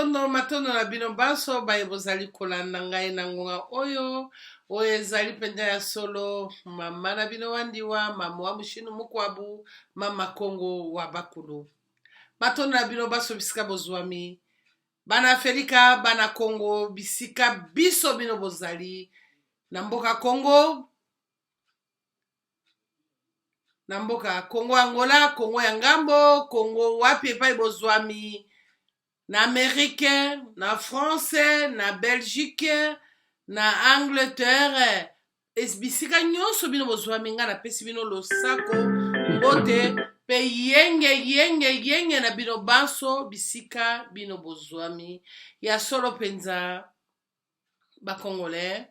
Matondo, matondo na bino banso baye bozali kolanda ngai na ngonga oyo. Oyo ezali mpenza ya solo mama na bino wa ndiwa, mama wa mushinu mukwabu, mama Kongo wa bakulu. Matondo na bino banso bisika bozwami, bana Afelika, bana Kongo, bisika biso bino bozali na mboka Kongo, na mboka Kongo Angola, Kongo ya ngambo, Kongo wapi epai bozwami, na Amerike, na France, na Belgique, na Angleterre, bisika nyonso bino bozwami, ngai napesi bino losako, mbote pe yenge yenge yenge na bino banso bisika bino bozwami. Ya solo mpenza ba Congolais,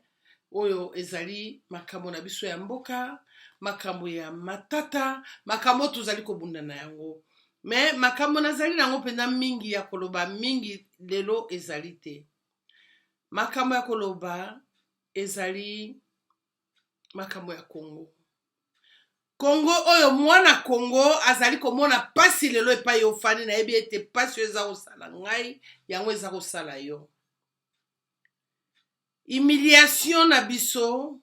oyo ezali makambo na biso ya mboka, makambo ya matata, makambo oyo tozali kobunda na yango. Me makambo nazali na yango mpenza mingi ya koloba mingi lelo ezali te. Makambo ya koloba ezali makambo ya Congo. Congo oyo mwana Congo azali komona pasi lelo epai ofandi, nayebi ete pasi oyo eza kosala ngai, yango eza kosala yo. Humiliation na biso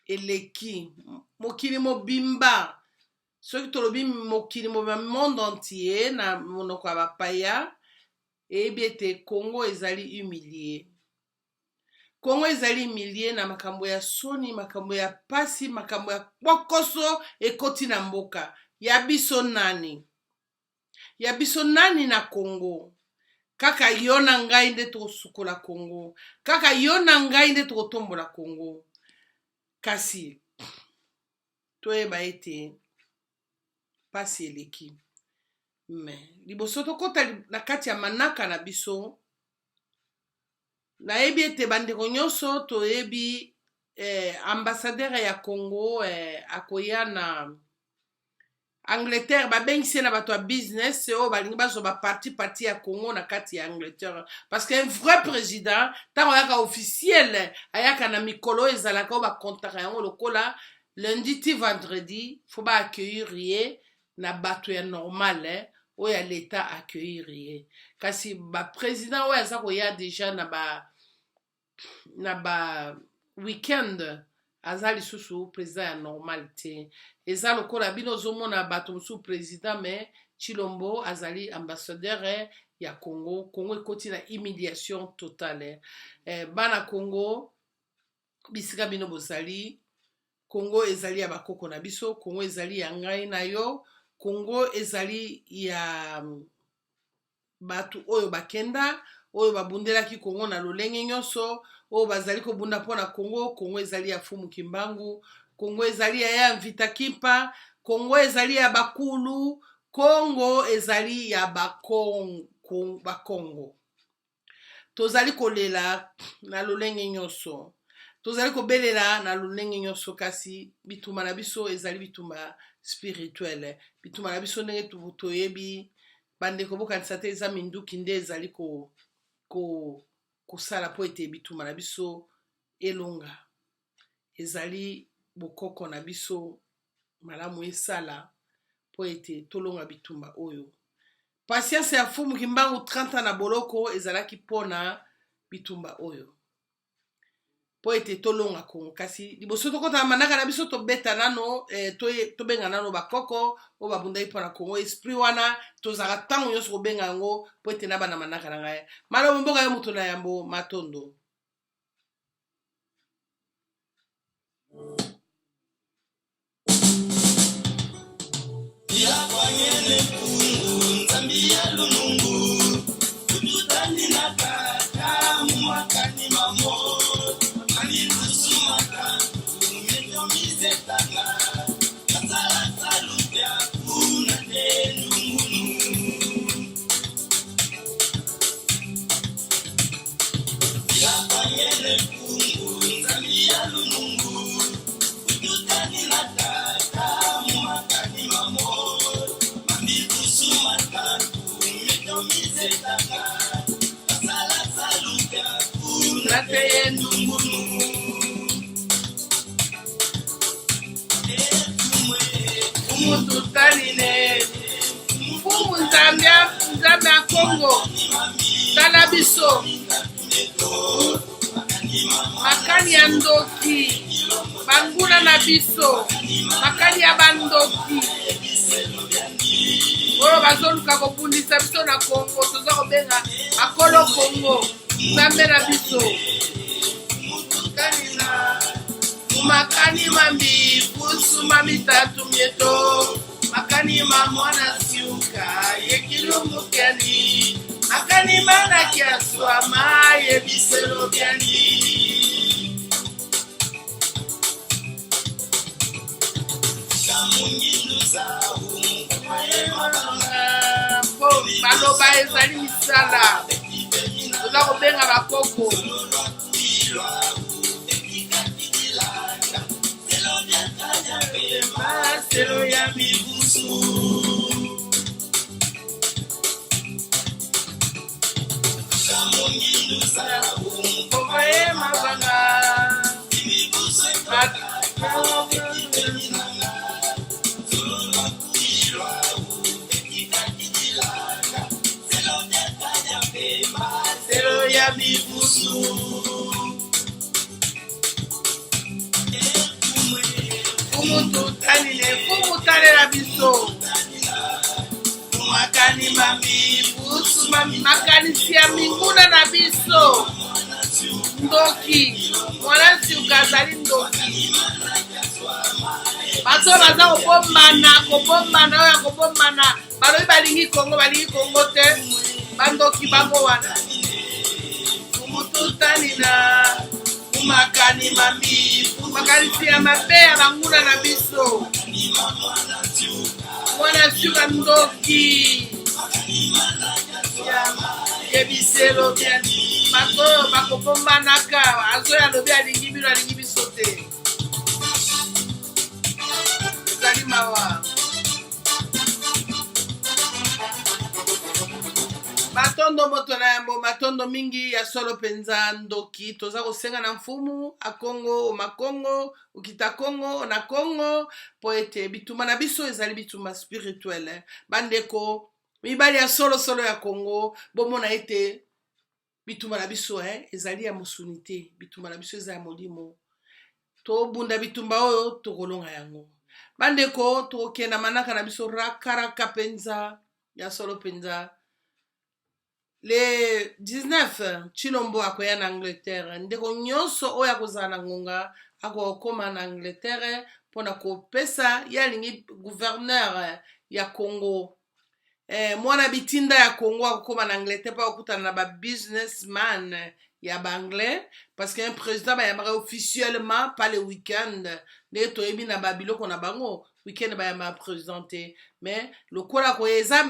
eleki mokili mobimba. Soki tolobi mokili mobimba, monde entier na monoko ya bapaya, eyebi ete Congo ezali humilie. Congo ezali humilie na makambo ya soni, makambo ya pasi, makambo ya kpokoso ekoti na mboka ya biso. Nani ya biso nani na Congo? Kaka yo na ngai nde tokosukola Congo, kaka yo na ngai nde tokotombola Congo. Kasi toyeba ete pasi eleki. Me liboso tokɔta na kati ya manaka na biso, nayebi ete bandeko nyonso toyebi ambassadeur ya Congo akoya na Angleterre. Babengisi ye na bato ya business oyo balingi bazwa baparti parti ya Congo na kati ya Angleterre, parce que un vrai président, ntango ayaka officiel, ayaka na mikolo oyo ezalaka oyo bakontaka yango lokola lundi ti vendredi. Faut baaccueillir ye na bato ya normal, oyo ya l'État accueillir ye. Kasi baprésident oyo aza koya déjà na ba weekend, aza lisusu président ya normal te. Eza lokola bino ozomona bato mosusu président, mais Tshilombo azali ambassadeur ya Congo. Congo ekoti na humiliation totale. Bana Congo, bisika bino bozali, Congo ezali ya bakoko na biso, Congo ezali ya ngai na yo, Congo ezali ya bato oyo bakenda, oyo babundelaki Kongo na lolenge nyonso, oyo bazali kobunda mpona Kongo. Kongo ezali ya Fumu Kimbangu, Kongo ezali ya ya Mvita Kimpa, Kongo ezali ya bakulu, Kongo ezali ya Bakongo. Tozali kolela na lolenge nyonso, tozali kobelela na lolenge nyonso, kasi bitumba na biso ezali bitumba spirituel. Bitumba na biso, ndenge toyebi, bandeko, bokanisa te eza minduki nde ezali kosala mpo ete bitumba na biso elonga. Ezali bokoko na biso malamu esala mpo ete tolonga bitumba oyo. Patience ya Fumu Kimbangu, 30 ans na boloko, ezalaki mpona bitumba oyo, mpo ete tolonga Kongo. Kasi liboso tokɔta na manaka na biso, tobeta nano, tobenga nano bakoko oyo babundaki mpo na Kongo. Esprit wana tozalaka ntango nyonso kobenga yango mpo ete na bana manaka na ngai. Malobo mboka yo moto na yambo, matondo. Yakwangene mpungu nzambi ya lunungu tututani na tata mumakani mamo manilusumaka metomizetanga kasalasa kuna te ndungunu yakwangene mpungu nzambi ya lunungu tututani na tata mumakani mamo manilusumaka metomizetanga kasalasa kuna te ndungunu. Mfumu tutanine, Mfumu Nzambi. Nzambe ya Kongo, tala biso. Makani ya ndoki, banguna na biso, makani ya bandoki oyo bazoluka kobundisa biso na Kongo, toza kobenga akolo Kongo, Nzambe na biso. Makani mambi kusuma mitatu mieto makani ma mwana siuka ye kilumukeni makani mana kiaswama ye biselo byani. Po maloba ezali misala, toza kobenga bakoko. Maselo ya mibusu. Maselo ya mibusu. Fumu tutalile, fumu talela biso. Makani mami, busu mami, makanisi ya minguna na biso. Ndoki, mwana nsiuka azali ndoki. Bato oyo baza kobombana, kobombana, oyo ya kobombana, balobi balingi Kongo, balingi Kongo te. Bandoki bango wana. Fumu tutalina, makani mami, makanisi ya mabe ya banguna na biso. Mwana suka ndoki. Yebiselo byani. Bato oyo bakobombanaka, azoya alobi alingi bino, alingi biso te. Ezali mawa. Matondo moto na yambo, matondo mingi ya solo mpenza ndoki. Toza kosenga na mfumu akongo omakongo okita kongo na kongo mpo ete bitumba na biso ezali bitumba spirituel. Bandeko mibali ya solosolo ya Kongo, bomona ete bitumba na biso ezali ya mosuni te, bitumba na biso eza ya molimo. Tobunda bitumba oyo tokolonga yango. Bandeko, tokokenda manaka na biso rakaraka mpenza ya solo mpenza. Le 19 Tshilombo akoya na Angleterre. Ndeko nyonso oyo akozala na ngonga akokoma na Angleterre mpona kopesa ye alingi gouverneur ya Congo. Mwana bitinda ya Congo akokoma na Angleterre mpo akokutana na ba businessman ya ba anglais, parce que un président bayambaka officiellement pas le week-end. Ndenge toyebi na ba biloko na bango, week-end bayambaka président te. Mais lokola koya eza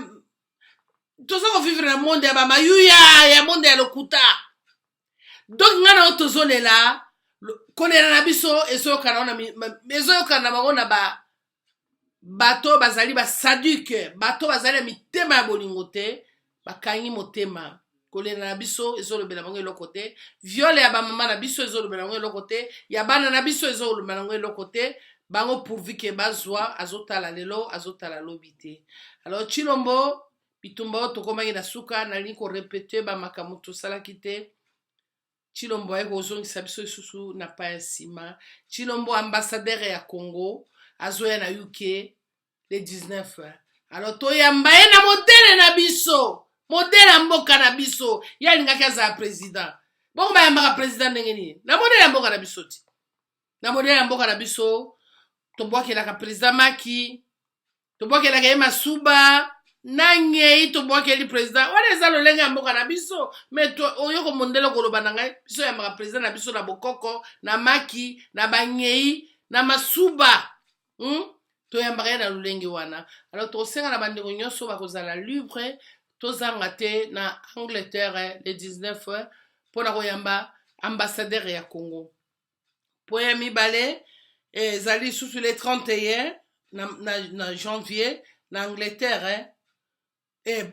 toza kovivre na monde ya bamayuya, ya monde ya lokuta. Donc ngai na yo tozolela, kolela na biso ezoyokana ezoyokana na bango na ba bato bazali basaduke, bato bazali na mitema ya bolingo te, bakangi motema. Kolela na biso ezolobela bango eloko te, viole ya bamama na biso ezolobela bango eloko te, ya bana na biso ezolobela bango eloko te. Bango pourvu ke bazwa, azotala lelo, azotala lobi te. Alors Tshilombo, bitumba oyo tokomaki na suka, nalingi korepete bamakambo tosalaki te. Tshilombo aye kozongisa biso lisusu na pa ya nsima. Tshilombo ambassadeur ya Congo azoya na UK le 19. Alors toyamba ye na modele na biso, modele ya mboka na biso. Ye alingaki azala président. Bongo bayambaka président ndenge nini? Na modele ya mboka na biso ti. Na modele ya mboka na biso tobwakelaka président maki, tobwakelaka ye masuba na ngei, tobwakeli président wana. Eza lolenge ya mboka na biso. Me oyoko mondele koloba na ngai, biso yambaka président na biso na bokoko, na maki, na bangei, na masuba, Toyambaka ye na lolenge wana. Alors tokosenga na bandeko nyonso bakozala libre, tozanga te na Angleterre le 19 mpona koyamba ambassadeur ya Congo. Po ya mibale ezali lisusu le 31 na janvier na Angleterre,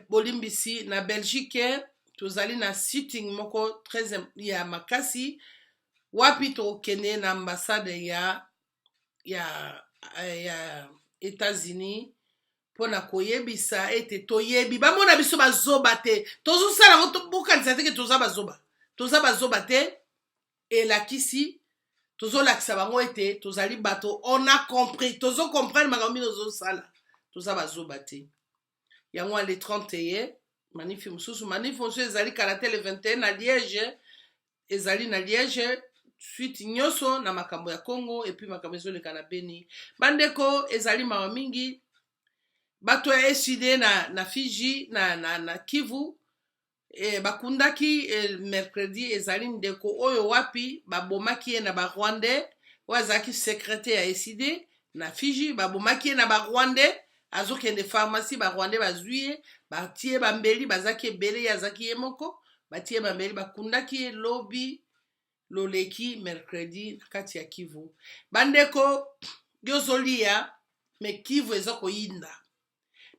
bolimbisi, na Belgique. Tozali na sitting moko très ya makasi wapi tokokende na ambassade ya États-Unis. Mpo na koyebisa ete toyebi, bamona biso bazoba te. Tozosala yango, bokanisa te ke toza bazoba. Toza bazoba te, elakisi tozolakisa bango ete tozali bato, on a compris, tozo comprendre makambo bino ozosala. Toza bazoba te. Yango wana le 31, manif mosusu, manif mosusu ezali kala te, le 21 na Liège, ezali na Liège, suite nyonso na makambo ya Congo et puis makambo ezoleka na Beni. Bandeko, ezali mawa mingi. Bato ya ECiDé na Fiji, na Kivu, bakundaki mercredi. Ezali ndeko oyo wapi babomaki ye na Barwandais, oyo azalaki secrétaire ya ECiDé na Fiji. Babomaki ye na Barwandais, azokende pharmacie, Barwandais bazwi ye, batie bambeli. Bazaki ebele, ye azalaki ye moko, batie bambeli. Bakundaki ye lobi loleki, mercredi, na kati ya Kivu. Bandeko, yo ozolia, mais Kivu eza koyinda,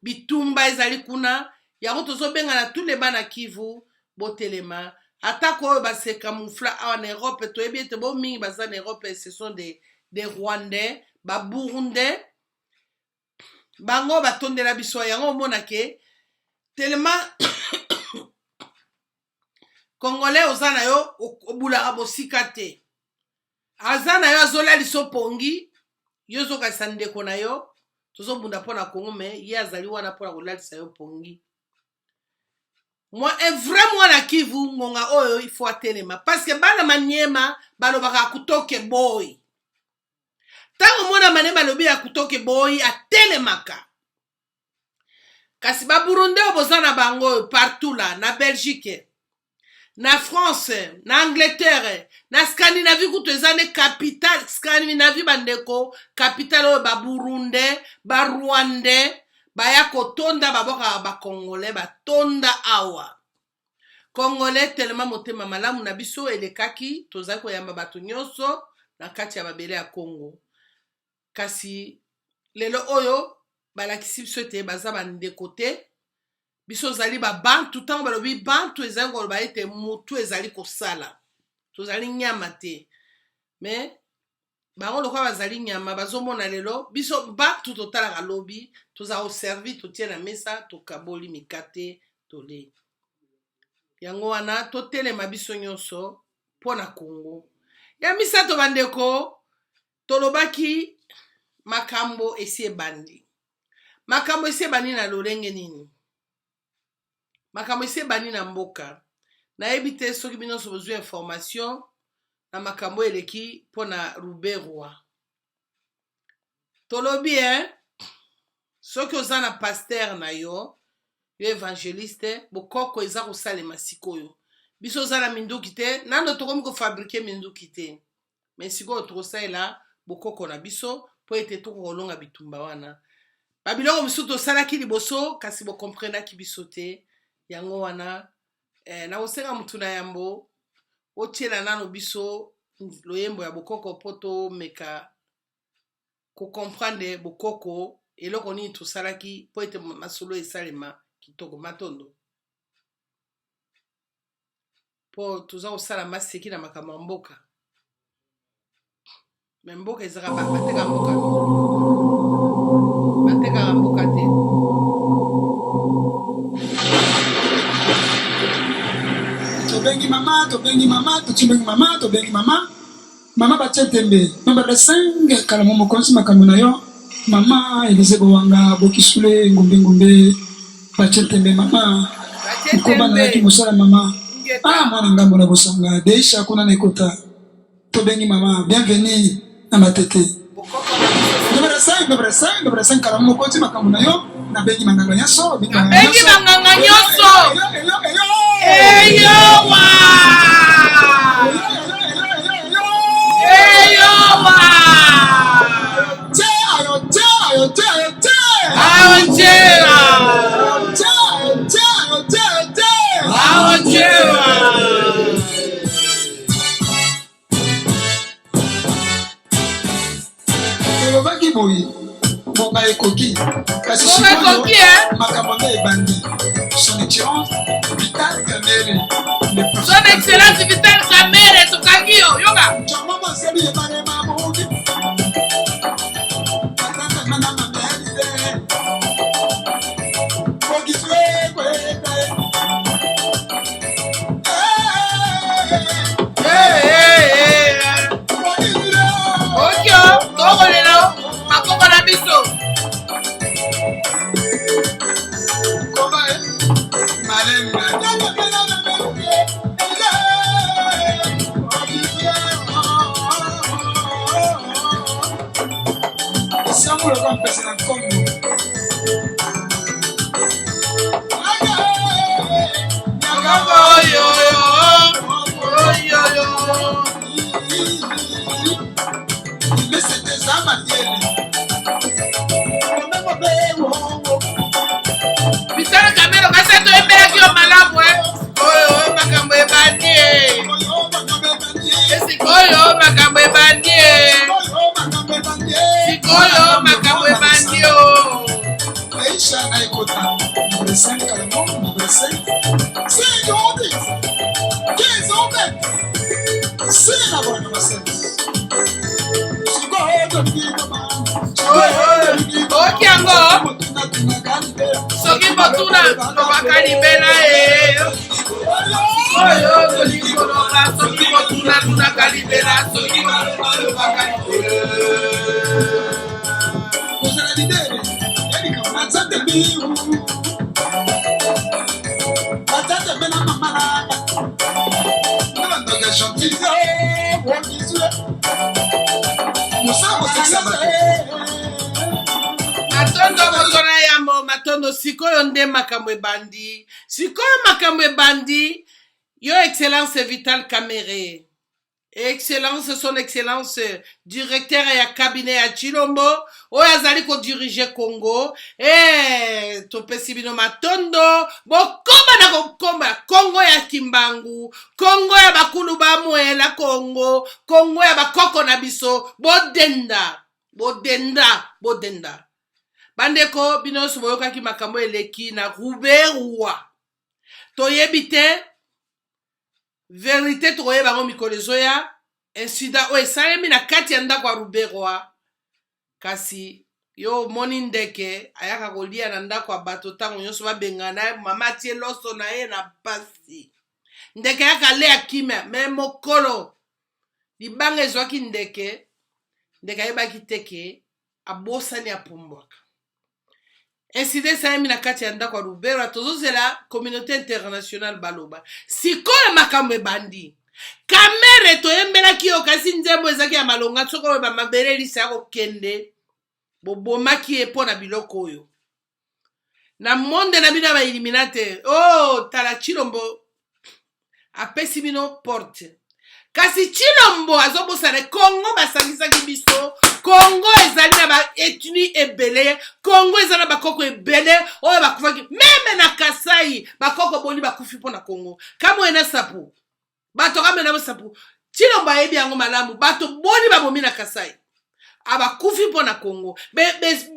bitumba ezali kuna. Yango tozobenga na tous les bana Kivu, botelema. Atako oyo baseka mufla awa na Europe, toyebi ete bo mingi baza na Europe, ce sont des Rwandais, Baburundais. Bango batondela biso. Yango omona ke tellement Congolais oza na yo, obulaka mosika te. Aza na yo, azolalisa pongi, yo ozokanisa ndeko na yo. Tozobunda mpo na Kongo, mais ye azali wana mpona kolalisa yo pongi. Mwa un vrai mwana Kivu, ngonga oyo il faut atelema, parce que bana Maniema balobaka kutoke boy. Ntango mwana Maniema alobi ya kutoke boy, atelemaka. Kasi Baburundi oyo boza na bango oyo partout la, na Belgique, na France, na Angleterre, na Scandinavie, kutu eza nde capitale Scandinavie. Bandeko, capitale oyo Baburundais, Barwandais baya kotonda, babwakaka Bacongolais, batonda awa. Congolais tellement motema malamu na biso elekaki, tozali koyamba bato nyonso na kati ya mabele ya Congo. Kasi lelo oyo balakisi biso ete baza bandeko te. Biso ozali Babantu. Ntango balobi Bantu, ezali koloba ete motu ezali kosala, tozali nyama te. Mais bango lokola bazali nyama, bazomona lelo biso Bantu totalaka lobi, toza koservi, totie na mesa, tokaboli mikate, tolei. Yango wana totelema biso nyonso mpo na Kongo. Ya misato, bandeko, tolobaki makambo esi ebandi. Makambo esi ebandi na lolenge nini? Makambo esi ebandi na mboka. Nayebi te soki bino nyonso bozwi information na makambo eleki mpo na Ruberwa. Tolobi e soki oza na pasteur na yo, yo évangéliste, bokoko eza kosalema sikoyo. Biso oza na minduki te nano, tokomi kofabriquer minduki te, mais sikoyo tokosalela bokoko na biso mpo ete tokokolonga bitumba wana. Babiloko mosusu tosalaki liboso, kasi bokomprenaki biso te. Yango wana nakosenga motu na yambo otiela nano biso loyembo ya bokoko mpo tomeka kocomprendre bokoko, eloko nini tosalaki mpo ete masolo esalema kitoko. Matondo, mpo toza kosala maseki na makambo ya mboka, mais mboka ezaka, bateka mboka, batekaka mboka te. Tobengi mama, tobengi mama, tobengi mama, tobengi mama, mama batie tembe nombala 5 kalamu mokonzi makambo na yo, mama Elize Bowanga Bokisule Ngumbe Ngumbe batie tembe, mama batie nkoba nayaki tembe mosala mama. Ngeta. Ah, mwana ngambo na bosanga deisha kuna na ekota. Tobengi mama, bienvenue na Matete. Bokoko na biso. Nombala 5, nombala 5, nombala 5 kalamu mokonzi makambo na yo. Nabengi manganga nyonso, bengi manganga Nabengi nyonso. banganga Eyo, nyonso. eyo, eyo, eyo! Eyowa! Eyo, eyo, eyo, eyo, eyo! Eyowa! Te, ayo, te, ayo, te, ayo, te! Aonjera! Ayo, te, ayo, te, ayo, te, ayo, te! Aonjera! Tolobaki boye, ngonga ekoki, kasi Ngonga sikoyo ekoki, eh? makambo nde ebandi. Son Excellence Vital Kamerhe, le Son président. Excellence Vital Kamerhe, tokangi yo, yoka. Chama maseli ebale mabuki. Batata mana mamelize. Vital Kamerhe kasi toyembelaki yo malamu eh. Oyo makambo ebandi eh. Sikoyo makambo ebandi eh. Sikoyo makambo ebandi o. Oh. Aisha na ekota numéro 5 kalamo numéro 5 5 obi 15 obe 5 na bona numéro 5 Oki yango soki motuna lobaka libela e oyo tolingi koloba soki motuna tunaka libela soki maloba lobaka libela kozala lidere matata biu matata mpe na mama nanga na bandoki ya gentil mosala kosekisa bato. Matondo moto na yambo, matondo. Sikoyo nde makambo ebandi, sikoyo makambo ebandi. Yo Excellence Vital Kamerhe, Excellence, son Excellence directeur ya cabinet ya Tshilombo oyo azali kodirige Congo, e topesi bino matondo. Bokoma na kokoma Congo ya Kimbangu, Kongo ya bakulu bamwela, Kongo, Kongo ya bakoko na biso. Bodenda, bodenda, bodenda. Bandeko, bino nyonso boyokaki makambo eleki na Ruberwa. Toyebi te verite, tokoyeba yango mikolo ezoya. Incident oyo esalemi na kati ya ndako ya Ruberwa, kasi yo omoni ndeke ayaka kolia na ndako ya bato ntango nyonso babengana ye, mama atie loso na ye na pasi, ndeke ayaka alea kimia. Me mokolo libanga ezwaki ndeke, ndeke ayebaki te ke abosani apumbwaka. Incident esalemi na kati ya ndako ya Ruberwa. Tozozela communauté internationale baloba. Sikoyo makambo ebandi. Kamerhe, toyembelaki yo, kasi nzembo ezalaki ya malonga. Soki oyo bamabele elisa ya kokende, bobomaki ye mpo na biloko oyo na monde na bino ya bailluminati. Oh, tala, Tshilombo apesi bino porte, kasi Tshilombo azobosana Kongo basangisaki biso. Kongo ezali na baethnie ebele, Kongo eza na bakoko ebele oyo bakufaki. Même na Kasai, bakoko boni bakufi mpo na Kongo? Kamwena Sapu, bato Kamwena Sapu, Tshilombo ayebi yango malamu. Bato boni babomi na Kasai abakufi mpo na Kongo?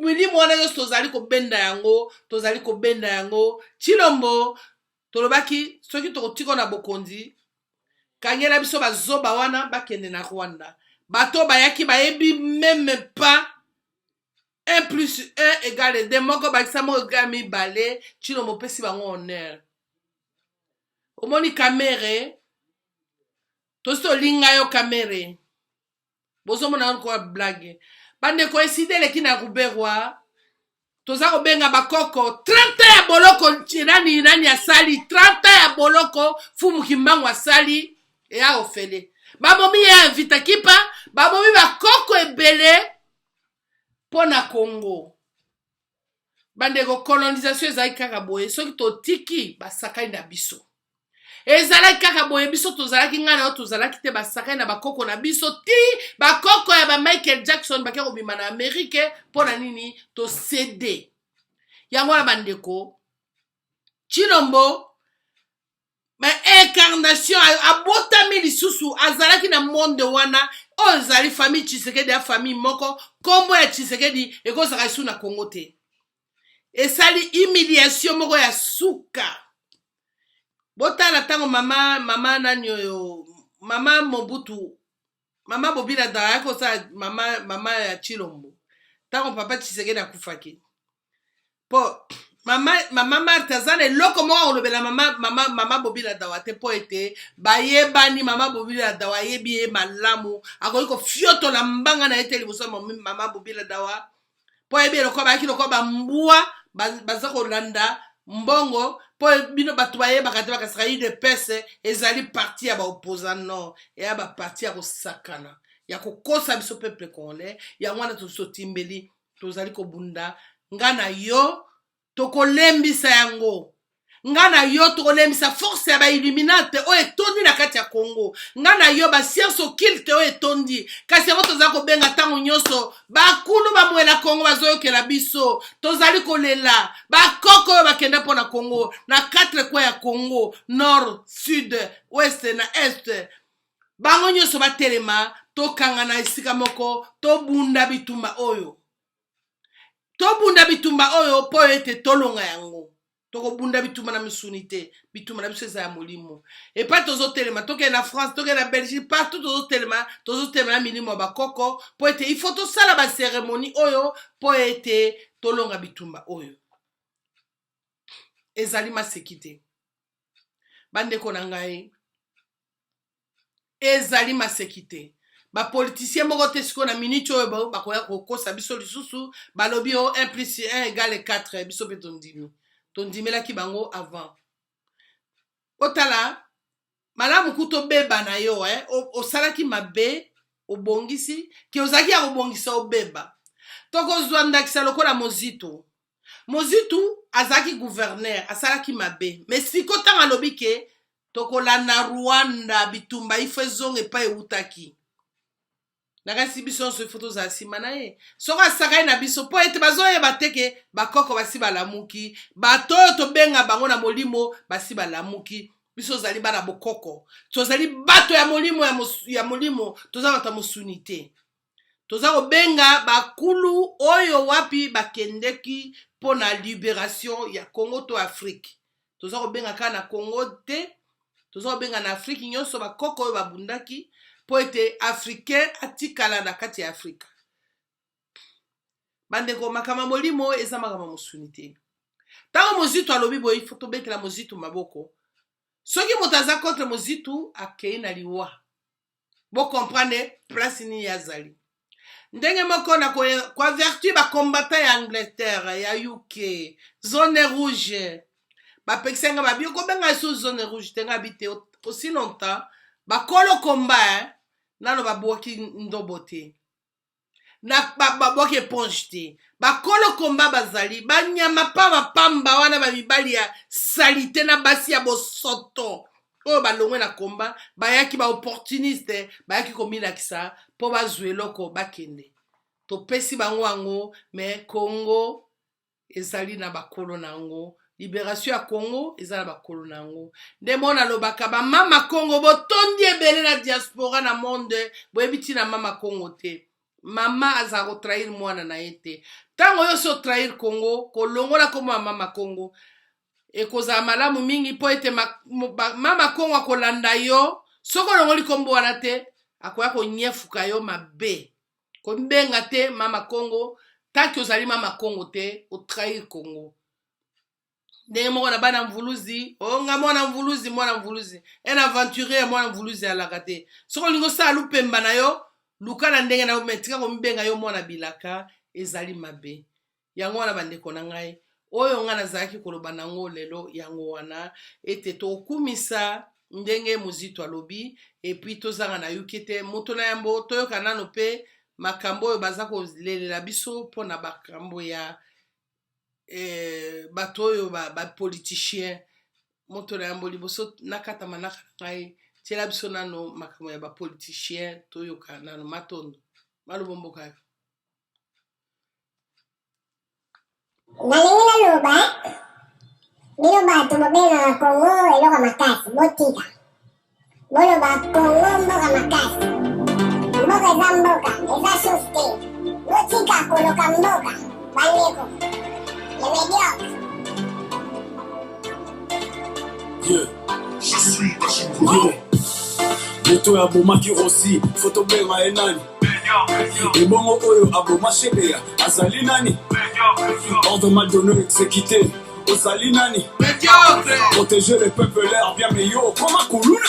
Milimo wana nyonso tozali kobenda yango, tozali kobenda yango. Tshilombo, tolobaki soki tokotika na bokonzi, kangela biso bazoba wana bakende na Rwanda. Bato bayaki bayebi même pas 1 plus 1 égale 2, moko bakisa moko égale mibale. Tshilombo opesi bango honneur. Omoni Kamerhe, tosi tolinga yo Kamerhe, bozomona lokola blague. Bandeko, incident eleki na Ruberwa, toza kobenga bakoko. 30 ya boloko, nani nani asali 30 ya boloko? Fumu Kimbangu asali eya ofele. Babomi ye Vita Kipa, babomi bakoko ebele mpo na Congo. Bandeko, colonisation ezalaki kaka boye. Soki totiki basakani na biso, ezalaki kaka boye. Biso tozalaki, ngai na yo tozalaki te, basakani na bakoko na biso ti bakoko ya ba Michael Jackson bake kobima na Amerike. Mpo na nini tocéder yango wana? Bandeko, Tshilombo baincarnation abotami lisusu, azalaki na monde wana oyo ezali famille Tshisekedi ya famille moko. Nkombo ya Tshisekedi ekozala lisusu na Kongo te. Esali humiliation moko ya suka. Botala ntango mama nani oyo, mama Mobutu, mama Bobila Dara ayaki kosala mama ya Tshilombo ntango papa Tshisekedi akufaki, mpo mama Marthe aza na eloko moko akolobela mama Bobila Dawa te, mpo ete bayebani. Mama Bobila Dawa ayebi ye malamu, akoki kofiotola mbanga na ye te liboso ya mama Bobila Dawa, mpo ayebi eloko bayaki lokola bambwa baza kolanda mbongo. Mpo bino bato bayebaka te, bakasaka UDPS ezali parti ya baopposant. Non, eya baparti ya kosakana, ya kokosa biso peuple congolais. Yango wana tosi totimbeli. Tozali kobunda, nga na yo tokolembisa yango. Nga na yo tokolembisa force ya bailluminate oyo etondi na kati ya Congo. Nga na yo bascience occulte oyo etondi, kasi yango tozali kobenga ntango nyonso bakulu bamwela Congo bazoyokela biso. Tozali kolela bakoko oyo bakenda mpo na Congo na 4 coin ya Congo, nord, sud, ouest na est. Bango nyonso batelema, tokangana esika moko, tobunda bitumba oyo, tobunda bitumba oyo mpo ete tolonga yango. Tokobunda bitumba na misuni te, bitumba na biso eza ya molimo. Epai tozotelema, tokende na France, tokende na Belgique, partout tozotelema, tozotelema na milimo ya bakoko mpo ete il faut tosala baseremoni oyo mpo ete tolonga bitumba oyo. Ezali maseki te, bandeko na ngai, ezali maseki te. Bapolitisien moko te sikoyo na minute oyo bakoya kokosa biso lisusu, balobi o 1 plus 1 égale 4. Biso mpe tondimi, tondimelaki bango avant. Otala malamu kuta obeba na yo, eh? Osalaki mabe, obongisi ke ozalaki ya kobongisa, obeba. Tokozwa ndakisa lokola Mozito. Mozitu azalaki gouverneur, asalaki mabe, mais siko ntango alobi ke tokolanda Rwanda, bitumba ifo ezonga epai ewutaki, nakasi biso nyonso ifo tozala nsima na ye. Soki asakani na biso, mpo ete bazoyeba te ke bakoko basi balamuki, bato oyo tobenga bango na molimo basi balamuki. Biso ozali bana bokoko, tozali bato ya molimo, ya molimo, toza bato ya mosuni te. Toza kobenga bakulu oyo wapi bakendeki mpo na liberation ya Congo to Afrique. Toza kobenga kaka na Congo te, toza kobenga na Afrique nyonso, bakoko oyo babundaki mpo ete Africain atikala na kati ya Afrika. Bandeko, makambo ya molimo eza makambo ya mosuni te. Ntango Mozitu alobi boye, ifo tobetela Mozitu maboko. Soki moto aza contre Mozitu, akei na liwa. Bocomprendre place nini azali. Ndenge moko na koavertir bacombattant ya Angleterre, ya UK, zone rouge. Bapekisa nga, babi okobenga lisusu zone rouge te. Nga bi te, aussi longtemps bakolo komba, eh, nano babwaki ndobo te, na babwaki éponge te. Bakolo komba bazali banyama pamba pamba wana, bamibali ya salite na basi ya bosoto oyo balongwe na komba, bayaki baopportuniste, bayaki komilakisa mpo bazwa eloko, bakende. Topesi bango yango, mais Congo ezali na bakolo na yango. Liberation ya Congo eza na bakolo na yango. Nde mo nalobaka, bamama Congo botondi ebele na diaspora, na monde, boyebi ntina mama Congo te. Mama azala kotrahir mwana na ye te. Ntango oyo osi otrahir Congo, kolongola nkombo ya mama Congo ekozala malamu mingi, mpo ete mama Congo akolanda yo. Soki olongoli nkombo wana te, akoya konyefuka yo mabe. Kobenga te mama Congo tanki ozali mama Congo te, otrahir Congo. Ndenge moko na bana mvuluzi, onga mwana mvuluzi, mwana mvuluzi un aventurier, mwana mvuluzi alaka te. Soki olingi osala lupemba na yo, luka na ndenge na yo, mais tika komibenga yo mwana bilaka, ezali mabe. Yango wana, bandeko na ngai, oyo ngai nazalaki koloba nango lelo yango wana, ete tokumisa ndenge Mozito alobi, et puis tozanga na yuki te moto na yambo. Toyoka nano mpe makambo oyo baza kolelela biso mpona makambo ya bato oyo bapoliticien. Moto na yambo, liboso nakata manaka na ngai, tiela biso nano makambo ya bapoliticien, toyoka nano. Matondo, maloba mboka yo. Nalingi naloba, bino bato bobengaka Kongo eloko makasi, botika boloba Kongo mboka makasi. Mboka eza mboka, eza chose te. Botika koloka mboka, bandeko, le médiocre. Yeah. Je suis yeah. Moto oyo abomaki Rosi, fo tobenga ye nani? Ebongo oyo aboma Shebeya azali nani? Ordre mal donné, exécuté, ozali nani? Protéger le peuple, l'air bien, mais yo okoma kuluna.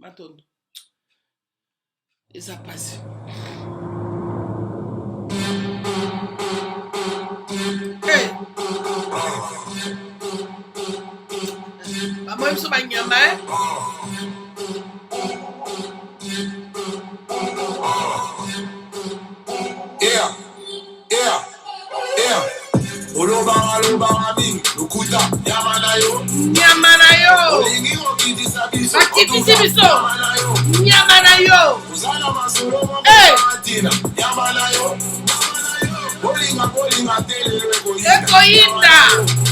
Matondo. Eza pasi. Hey. Bamoi biso banyama eh? Yeah. Yeah. Yeah. Olobaka lobaka mingi lokuta nyama na yo nyama na yo olingi kokitisa biso bakitisi biso nyama na yo nyama na yo oza na masolo moko Hey! ya ntina nyama na yo bolinga bolinga te lelo ekoyinda Ekoyinda.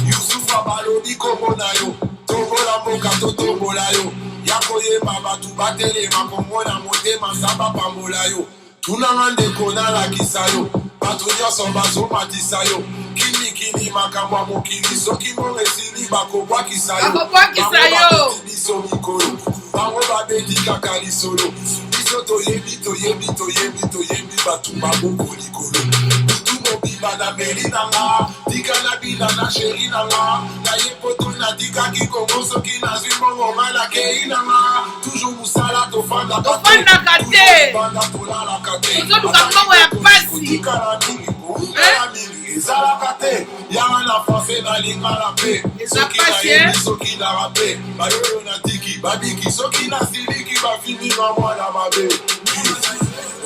Yusufa balobi kombo na yo tombola mboka totombola yo ya koyemba bato batelema kongo na motema nzambe apambola yo Tuna nga ndeko nalakisa yo Bato nionso bazomatisa yo Kilikili makambo ya mokili Soki mbongo esili bakobwakisa yo Bakobwakisa Bango yo. babeti biso mikolo Bango babeti kaka lisolo Biso toyebi toyebi toyebi toyebi bato maboko likolo Butu mobimba na meli na nga Tika na bina na chérie na nga Naye poto natikaki Congo Soki nazwi mbongo nga nakei na nga Toujours musala tofandaka te Tofandaka te. Libanda tolalaka te Tozoluka mbongo ya pasi. Kotikala mingi koumela mingi ezalaka te yanga na français na lingala mpe Eza soki pasi, nayebi eh? soki na mpe bayoyo natiki babiki soki nasiliki bafini na mwana mabe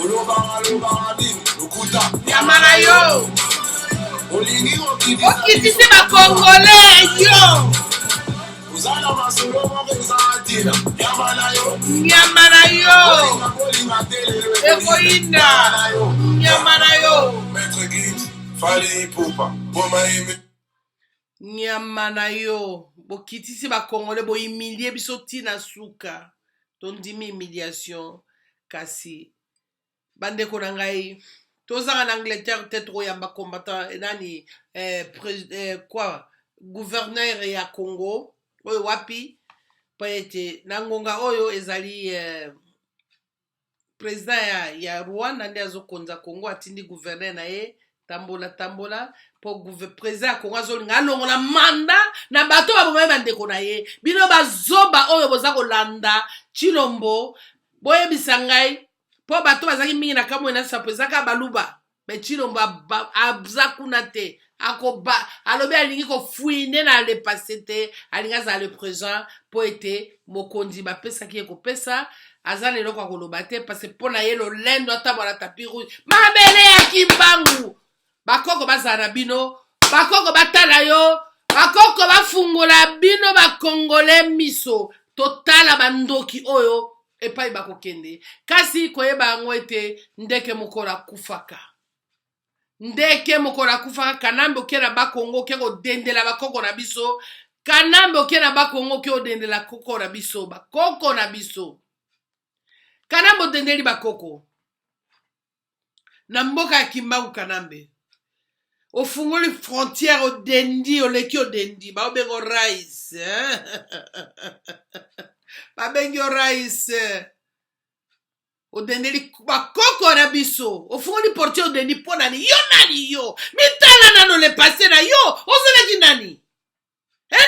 olobaka lobaka mingi lokuta Nyama na yo. olingi kokitisa Okitisi ba Congolais yo. oza na masolo moko eza na ntina nyama na yo Nyama na yo. Kolinga kolinga te lelo Ekoyinda. Nyama na yo Nyama na yo. Maître Gims Fally Ipupa Boma Eme Nyama na yo. Bokitisi ba Congolais bo humilie biso ti na suka. Tondimi humiliation kasi bandeko na ngai tozanga na Angleterre te tokoyamba combattant eh, nani eh, pres, eh, quoi gouverneur ya Congo oyo wapi mpo ete na ngonga oyo ezali eh, president ya, ya Rwanda nde azokonza Congo atindi gouverneur na ye tambola tambola mpo president ya Congo azolinga alongola manda na bato babomaki bandeko na ye bino bazoba oyo boza kolanda Tshilombo boyebisa ngai mpo bato bazalaki mingi na kamwe na sapo eza kaka baluba me Tshilombo aza kuna te akoba alobi alingi kofuine na le passé te alingi azala le présent mpo ete mokonzi bapesaki ye kopesa aza na eloko ya koloba te parce mpo na ye lolendo atambola na tapis rouge mabele ya kimbangu bakoko bazala na bino bakoko batala yo bakoko bafungola bino bakongole miso totala bandoki oyo epai bakokende kasi koyeba yango ete ndeke mokolo akufaka ndeke mokolo akufaka kanambe oke na bakongo oke kodendela bakoko na biso kanambe oke na bakongo oke odendela koko na biso bakoko na biso kanambe odendeli bakoko na mboka ya kimbangu kanambe ofungoli frontière odendi oleki odendi baobengo rais eh? babengi yo rais odendeli bakoko na biso ofungoli portier odendi mpo nani yo nani yo mitala nano le passé na yo ozalaki nani eh?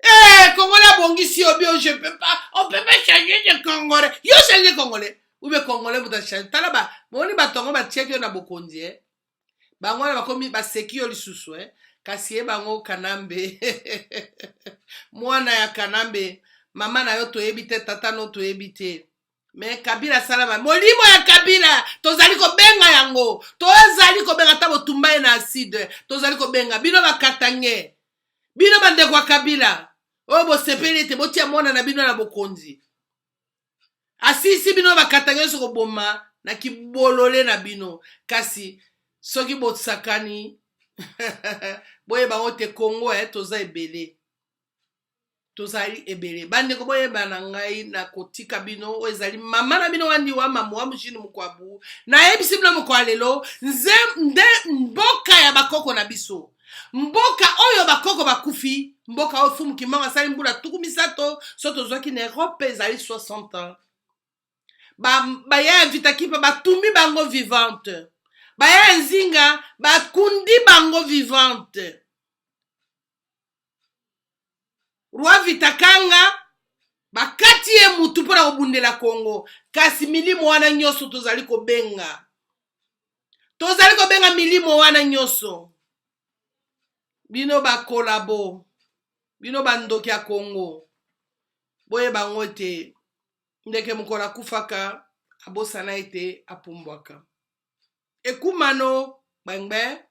Eh, congolais abongisi yo bio je peux pas on peut pas changer de congolais yo changer congolais ou bien congolais moto achange tala ba moni bato yango batiaki yo na bokonzi eh? bango wana bakomi baseki yo lisusu eh? kasi ye bango kanambe mwana ya kanambe mama na yo toyebi te tata no toyebi te me kabila asalama molimo ya kabila tozali kobenga yango tozali kobenga ata botumba ye na acide tozali kobenga bino bakatange bino bandeko ya kabila oyo bosepeli ete botia mwana na bino na bokonzi asisi bino bakatanga nyonso koboma na kibolole na bino kasi soki bosakani boyeba yango te kongo eh, toza ebele tozali ebele bandeko boyeba na ngai na kotika bino oyo ezali mama na bino wandi wa mamu wa mujini mokwabu nayebisi bino mokwa lelo nze nde mboka ya bakoko na biso mboka oyo bakoko bakufi mboka oyo fumu kimbangu asali mbula 30 so tozwaki na europe ezali 60 ans baya ya vitakipa batumbi bango vivante baya ya nzinga bakundi bango vivante roi vitakanga Bakati ye mutu mpo na kobundela Kongo. Kasi milimo wana nyonso tozali kobenga, tozali kobenga milimo wana nyonso. Bino bakolabo, bino bandoki ya Kongo, boyeba yango ete ndeke mokolo akufaka abosana ete apumbwaka. Ekumano gbengbe.